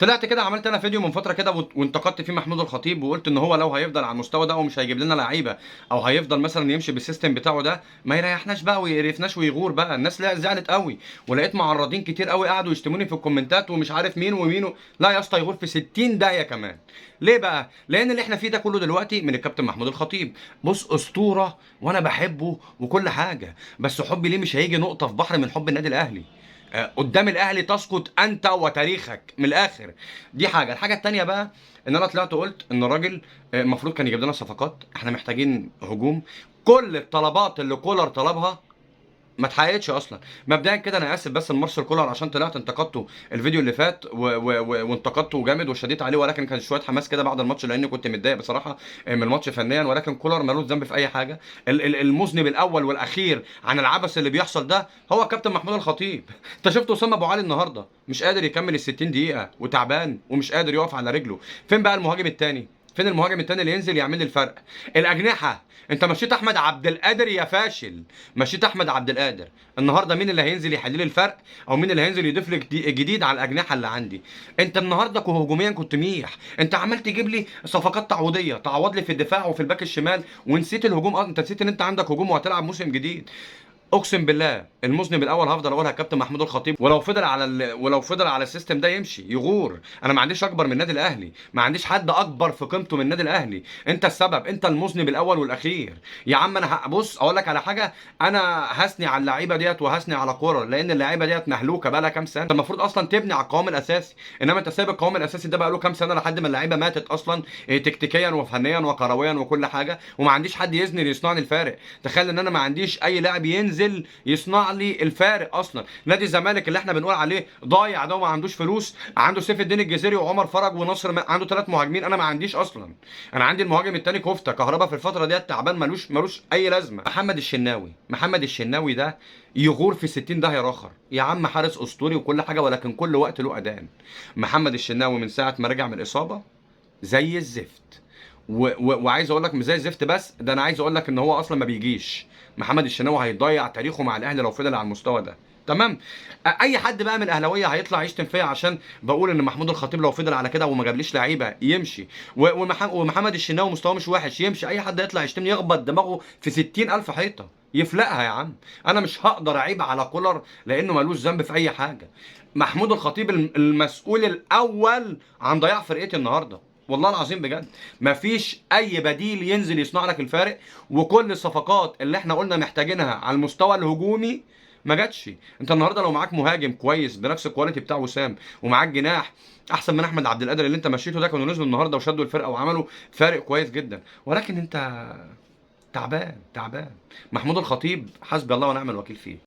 طلعت كده عملت انا فيديو من فترة كده وانتقدت فيه محمود الخطيب، وقلت ان هو لو هيفضل على المستوى ده ومش هيجيب لنا لعيبة، او هيفضل مثلا يمشي بال system بتاعه ده، ما يريحناش بقى ويقرفناش ويغور بقى. الناس لا زعلت قوي، ولقيت معرضين كتير قوي قعدوا يشتموني في الكومنتات ومش عارف مين ومين لا يا اسطى، يغور في 60 داهية كمان. ليه بقى؟ لان اللي احنا فيه ده كله دلوقتي من الكابتن محمود الخطيب. بص، اسطورة وانا بحبه وكل حاجة، بس حبي ليه مش هيجي نقطة في بحر من حب النادي الاهلي. قدام الاهلي تسقط انت وتاريخك من الاخر. دي حاجة. الحاجة التانية بقى، ان انا طلعت قلت ان الراجل المفروض كان يجيب لنا صفقات، احنا محتاجين هجوم. كل الطلبات اللي كولر طلبها ما اتحققتش اصلا. مبدئيا كده انا اسف بس لمارسيل كولر عشان طلعت انتقدته الفيديو اللي فات وانتقدته جامد وشديت عليه، ولكن كان شوية حماس كده بعد الماتش لاني كنت متضايق بصراحة من الماتش فنيا. ولكن كولر ملوش ذنب في اي حاجة. المذنب الاول والاخير عن العبث اللي بيحصل ده هو كابتن محمود الخطيب. انت شفت اسامة ابو علي النهارده مش قادر يكمل ال 60 دقيقة وتعبان ومش قادر يقف على رجله. فين بقى المهاجم الثاني؟ فين المهاجم التاني اللي ينزل يعمل لي الفرق؟ الاجنحة، انت مشيت احمد عبد القادر يا فاشل، مشيت احمد عبد القادر. النهارده مين اللي هينزل يحل لي الفرق، او مين اللي هينزل يضيف لي جديد على الاجنحة اللي عندي؟ انت النهارده هجوميا كنت ميح، انت عمال تجيب لي صفقات تعويضيه تعوض لي في الدفاع وفي الباك الشمال، ونسيت الهجوم. انت نسيت ان انت عندك هجوم وهتلعب موسم جديد. اقسم بالله المذنب الاول هفضل اقولها كابتن محمود الخطيب، ولو فضل على ال system ده يمشي يغور. انا ما عنديش اكبر من النادي الاهلي، ما عنديش حد اكبر في قيمته من النادي الاهلي. انت السبب، انت المذنب الاول والاخير يا عم. انا بص اقول لك على حاجة، انا هثني على اللعيبة ديت وهثني على كولر، لان اللعيبة ديت مهلوكه بقى لها كام سنة. انت المفروض اصلا تبني على القوام الاساسي، انما انت سايب القوام الاساسي ده بقى له كام سنة لحد ما اللعيبة ماتت اصلا، تكتيكيا وفنيا وكرويا وكل حاجة، وما عنديش حد يزني يصنع لي الفارق. تخيل ان انا ما عنديش اي لاعب ينزل يصنع لي الفارق اصلا. نادي الزمالك اللي احنا بنقول عليه ضايع ده وما عندوش فلوس، عنده سيف الدين الجزيري وعمر فرج ونصر، عنده 3 مهاجمين. انا ما عنديش اصلا. انا عندي المهاجم الثاني كفته كهربا في الفترة ديت تعبان، ملوش اي لازمه. محمد الشناوي، محمد الشناوي ده يغور في 60 داهية اخر يا عم، حارس اسطوري وكل حاجة، ولكن كل وقت له اذان. محمد الشناوي من ساعة ما رجع من الاصابة زي الزفت، وعايز اقول لك مش زي الزفت بس، ده انا عايز اقول لك ان هو اصلا ما بيجيش. محمد الشناوي هيضيع تاريخه مع الاهلي لو فضل على المستوى ده. تمام؟ اي حد بقى من الاهلاوية هيطلع يشتم فيا عشان بقول ان محمود الخطيب لو فضل على كده وما جابليش لعيبة يمشي، ومحمد الشناوي مستواه مش وحش يمشي. اي حد يطلع يشتمني يخبط دماغه في 60,000 حيطة يفلقها يا عم. انا مش هقدر اعيب على كولر لانه ملوش ذنب في اي حاجة. محمود الخطيب المسؤول الاول عن ضياع فرقتي النهارده، والله العظيم بجد. مفيش اي بديل ينزل يصنع لك الفارق، وكل الصفقات اللي احنا قلنا محتاجينها على المستوى الهجومي ما جاتش. انت النهارده لو معاك مهاجم كويس بنفس ال quality بتاع وسام، ومعاك جناح احسن من احمد عبد القادر اللي انت مشيته ده، كانوا نزلوا النهارده وشدوا الفرقة وعملوا فارق كويس جدا. ولكن انت تعبان تعبان. محمود الخطيب حسبي الله ونعم الوكيل فيه.